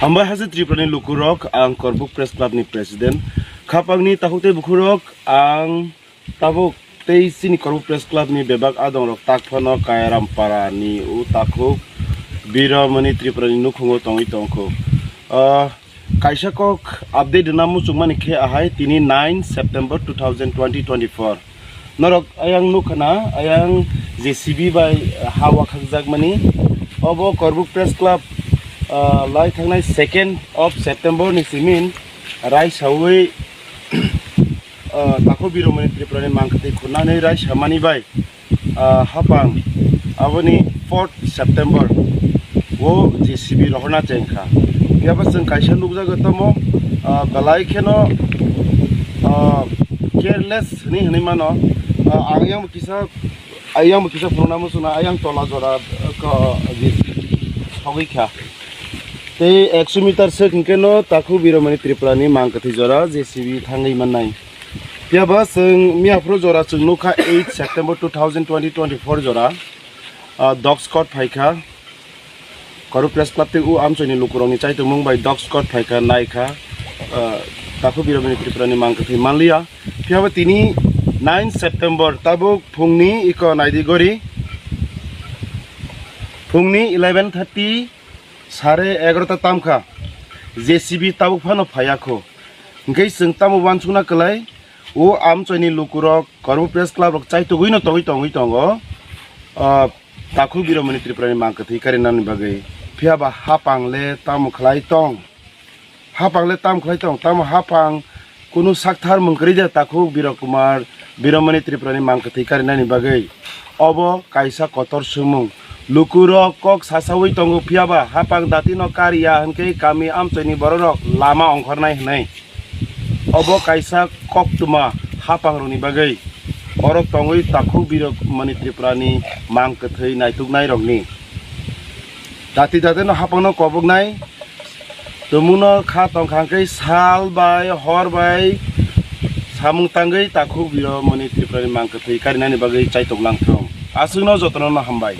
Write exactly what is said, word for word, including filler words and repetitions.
Hambai haste Tripura ni lukurok, ang Korbuk Press Club ni President. Khapang ni takhuk tei bukhurok, ang tabuk tei chini Korbuk Press Club ni bebak adong rok tak phano Kairam Para ni o takhuk Biromani Tripura ni nukhungo tongwi tongkho. Ah, kaisa kok update rwna muchungmani khe ahai tini nine September two thousand twenty twenty-four. Norok ayang nukha na, ayang J C B bai ha wakhakjakmani. Obo Korbuk Press Club, ah, lai thangnai second of September ni simin raisawi, ah, takhuk Biromani Tripura ni mangkwtwi khunani raisamani bai, ah, hapang aboni fourth September o J C B rohorna chengkha. Phiya ba chwng kaisa nukjago tamo, ah, belai kheno, ah, careless hwnwi hwnwi mano. Ah, ang yang kisa, ayang bo kisa phunukna muchungna, ayang tola jora, ah, ko, J C B sogwi kha. Tei ekso meter swk hwnkhe no takhuk Biromani Tripura ni mangkwthwi jora J C B thangwi mannai. Phiya ba chwng miyaphuru jora chwng nukha eight September two thousand twenty twenty-four jora, ah, dog squad phaikha. Korbuk Press Club tei o amchoini lukurokni chaitokmung bai dog squad phaikha, naikha, ah, takhuk Biromani Tripura ni mangkwthwi manliya. Phiya ba tini nine September tabuk phungni iko naidi gori, phungni eleven thirty, sare egarota tamkha, J C B tabuk phano phaiya kho. Hwnkhe chwng tamo uansukna kwlai, o amchoini lukurok Korbuk Press Club rok chaitugwino tongwi tongwi tongo, ah, takhuk Biromani Tripura ni mangkwthwi karinani bagwi. Phiya ba hapang le tamo khlai tong? Hapang le tamo khlai tong? Tamo hapang kunu sakthar mung kwrwi de takhuk Biro Kumar, Biromani Tripura ni mangkwthwi karinani bagwi. Obo kaisa kotor swngmung. Lukurok kok sasawi tongo, phiya ba hapang dati no kariya hwnkhe kami amchoini bororok lama ongkhornai hwnwi. Obo kaisa koktwma hapangrokni bagwi. Oro tongwi takhuk Biromani Tripura ni mangkwthwi naituknairokni. Dati dati no hapangno koboknai. Tumungno kha tongkha hwnkhe sal bai hor bai samung tangwi takhuk Biromani Tripura ni mangkwthwi karinani bagwi chaitok langthung. Aswkno jotono no hambai.